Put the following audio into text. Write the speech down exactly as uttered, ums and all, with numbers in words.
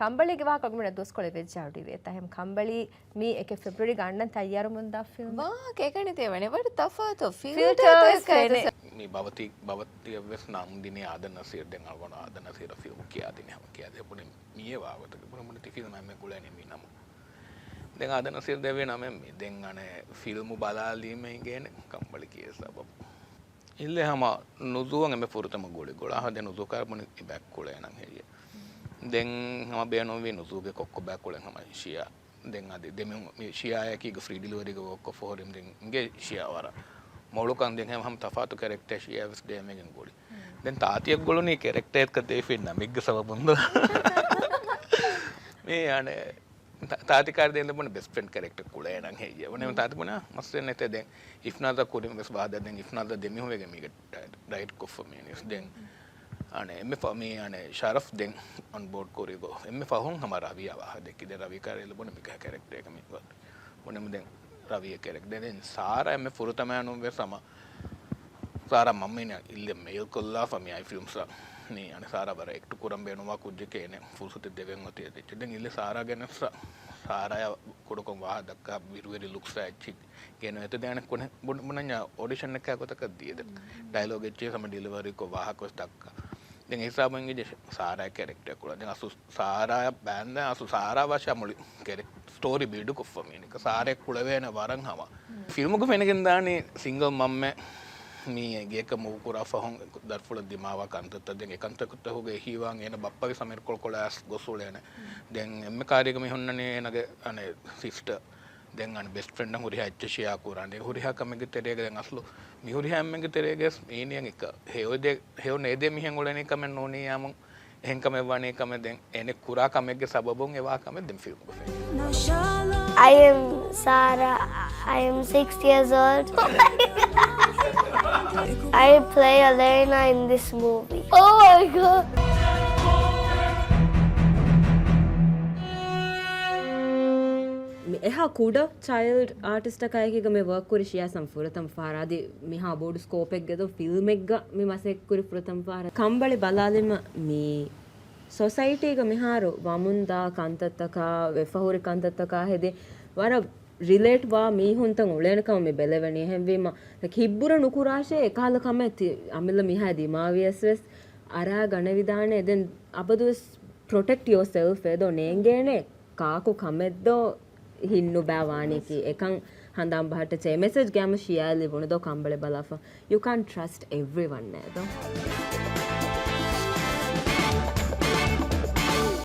ކަނބަޅީގެ ވާހަކަ ގުޅުނަށް ދުވަސްކޮޅެއް ވެއްޖެ އަޑު އިވޭތާ. އެހެން ކަނބަޅީ މީ އެކެއް ފެބްރުއަރީގަ އަންނަން ތައްޔާރުމުންދާ ފިލްމް. ވާހަކަ އެކަނި ތިޔަވަނީ ވަރަށް ތަފާތު ފިލްޓަރ ފިލްޓަރ ތަކެއް ތަކެއް ކައިދު. މި ބަވަތި، ބަވަތިއަށްވެސް ނަމް ދިނީ އާދަން ނަސީރު. ދެން އަޅުގަނޑު އާދަން ނަސީރަށް ފިލްމް ކިޔާދިނީ ހަމަ ކިޔާދިނީ. ބުނި މިއޭ ވާގޮތަކީ ބުނި ބުނި ތި ފިލްމް އެންމެ ގުޅޭނީ މި ނަމު. ދެން އާދަން ނަސީރު ދެއްވި ނަމެއް މި. ދެން އަނެއް ފިލްމު ބަލާލީމަ އިނގޭނެ ކަނބަޅި ކިޔޭ ސަބަބު. އިއްލެ ހަމަ ނުޒޫއަށް އެންމެ ފުރަތަމަ ގުޅި ގުޅާ ހަ ދެން ނުޒޫ ކާރބޮނި އިބައް ކުޅޭނަން ހެއްޔެ. ދެން ހަމަ ބޭނުންވީ ނުޒޫގެ ކޮއްކޮ ބައި ކުޅެން ހަމަ ޝިޔާ. ދެން އަދި ދެމި ޝިޔާއަކީ ފްރީ ޑިލިވަރީގެ ވޯކް ކޮށްފަ ހުރިމް ދެން އިނގޭ ޝިޔާ ވަރަށް މޮޅުކަން ދެން ހަމަ ހަމަ ތަފާތު ކެރެކްޓަރ ޝިޔާ ވެސް ދޭމެގެން ގުޅި. ދެން ތާތިއަށް ގުޅުނީ ކެރެކްޓަރ އެއްކަ ދޭފި ނަމެއްގެ ސަބަބުން ދޯ. މީ އަނެ ތާ-، ތާތި ކާރި ދޭން ލިބުނު ބެސްޓް ފްރެންޑް ކެރެކްޓަރ ކުޅޭނަން ހެއްޔެވެ. ތާތި ބުނާ މައްސަލައެއް ނެތޭ. ދެން އިފްނާޒަށް ކުރިން ވެސް ވާދަ ދެން އިފްނާޒަށް ދެމީހުން ވެގެން މީގެ ޑައި-، ޑައިޓް ކޮށްފަ މީނިސް. ދެން އަނެ އެންމެ ފަ-، މީ އަނެ ޝަރަފް ދެން އޮން ބޯޑް ކުރިގޮ އެންމެ ފަހުން ހަމަ ރަވީއާ ވާހަ ދެއްކި. ދެން ރަވީ ކާރި ލިބުނު މި ކެ-، ކެރެކްޓަރ އެކަ މި ބުނެމު ދެން ރަވީ ކެރެކްޓަރ. ދެން ސާރާ އެންމެ ފުރަތަމަ ނޫން ވެސް ހަމަ ސާރާ މަންމީން އިއްލެ މެއިލް ކޮށްލާފަ މި އައި ފިލްމްސް ނީ އަނެ ސާރާ ވަރަށް އެކްޓް ކުރަން ބޭނުންވާ ކުއްޖެކޭ އޭނެ ފުރުސަތެއް ދެވެން އޮތީ އެއްޗެއް. ދެން އިއްލެ ސާރާ ގެނެސް ސާރާޔާ ކުޑަކޮށް ވާހަ ދައްކާ ވިރުވެރި ލުކްސް އެއްޗެއް ގެނު އެތަ ދޭނެ ކުނެ ބުނަ-، ބުނަންޏާ އޮޑިޝަން އެއްކާ ގޮތަކަށް ދިޔަ ދެ ޑައިލޮގް އެއްޗެއް ހަމަ ޑިލިވަރީ ކޮށް ވާހަކަ ވެސް ދައްކާ. ދެން ހިސާބުން އިނގިޖެ ސާރާ ކެރެކްޓަރ ކުޅަ. ދެން އަސު ސާރާ ބާންދާ އަސު ސާރާ ވާށާ މުޅި ކެރެކް ސްޓޯރީ ބިލްޑް ކޮށްފަ މީނިކަ ސާރާ ކުޅެވޭނެ ވަރަށް ހަމަ. ފިލްމުގަ ފެނިގެން ދާނީ ސިންގަލް މަންމެ މީ ގެއަކަށް މޫވް ކުރާ ފަހުން ދަރިފުޅަށް ދިމާވާ ކަންތައްތައް. ދެން އެ ކަންތަކުތަކުގެ ހީވާން އޭނަ ބައްޕަގެ ސަމިރުކޮޅު ކޮޅަށް އަސް ގޮސް އުޅޭނެ. ދެން އެންމެ ކާރީގަ މި ހުންނަނީ އޭނަގެ އަނެ ސިސްޓަ. ދެން އަނެ ބެސްޓް ފްރެންޑަށް ހުރިހާ އެއްޗެއް ޝެއާ ކުރާނެ. ހުރިހާ ކަމެއްގެ ތެރޭގަ ދެން އަސްލު މި ހުރިހާ އެންމެންގެ ތެރޭގަ ވެސް މީނިއަށް އެކަ ހެޔޮ ދޭ، ހެޔޮ ނޭދޭ މިހެން އުޅެނީ ކަމެއް ނޫނީ ޔާމުން އެހެން ކަމެއް ވާނީ ކަމެއް ދެން އޭނެ ކުރާ ކަމެއްގެ ސަބަބުން އެ ވާ ކަމެއް ދެން ފިލްމުގަ ފެނޭ. I am Sarah. I am six years old. I play Elena in this movie. Oh my god! މި އެހާ ކުޑަ ޗައިލްޑް އާޓިސްޓަކާއެކީގަ މި ވަރކް ކުރި ޝިޔާ ސަމް ފުރަތަމަ ފަހަރާ އަދި މިހާ ބޮޑު ސްކޯޕެއްގެ ދޯ ފިލްމެއްގަ މި މަސައްކަތް ކުރި ފުރަތަމަ ފަހަރާ. ކަނބަޅި ބަލާލިމަ މި ސޮސައިޓީގަ މިހާރު ވަމުންދާ ކަންތައްތަކާ، ވެފަހުރި ކަންތައްތަކާ ހެދި، ވަރަށް ރިލޭޓް ވާ މީހުންތައް އުޅޭނެ ކަމަށް މި ބެލެވެނީ. އެހެންވީމަ، ކިއްބުރަ ނުކުރާށޭ އެކާލަ ކަމެއް ތި އަމިއްލަ މިހާ ދިމާވިޔަސް ވެސް އަރާ ގަނެވިދާނެ. ދެން އަބަދުވެސް ޕްރޮޓެކްޓް ޔޯ ސެލްފް އެދޯ ނޭނގޭނެ ކާކު ކަމެއްދޯ ހިންނުބާ ވާނީކީ އެކަން ހަނދާން ބަހައްޓައްޗޭ. މެސެޖް ގެ ހަމަ ޝިޔާ ލިބުނު ދޯ ކަނބަޅި ބަލާފަ. You can't trust everyone އެދޯ.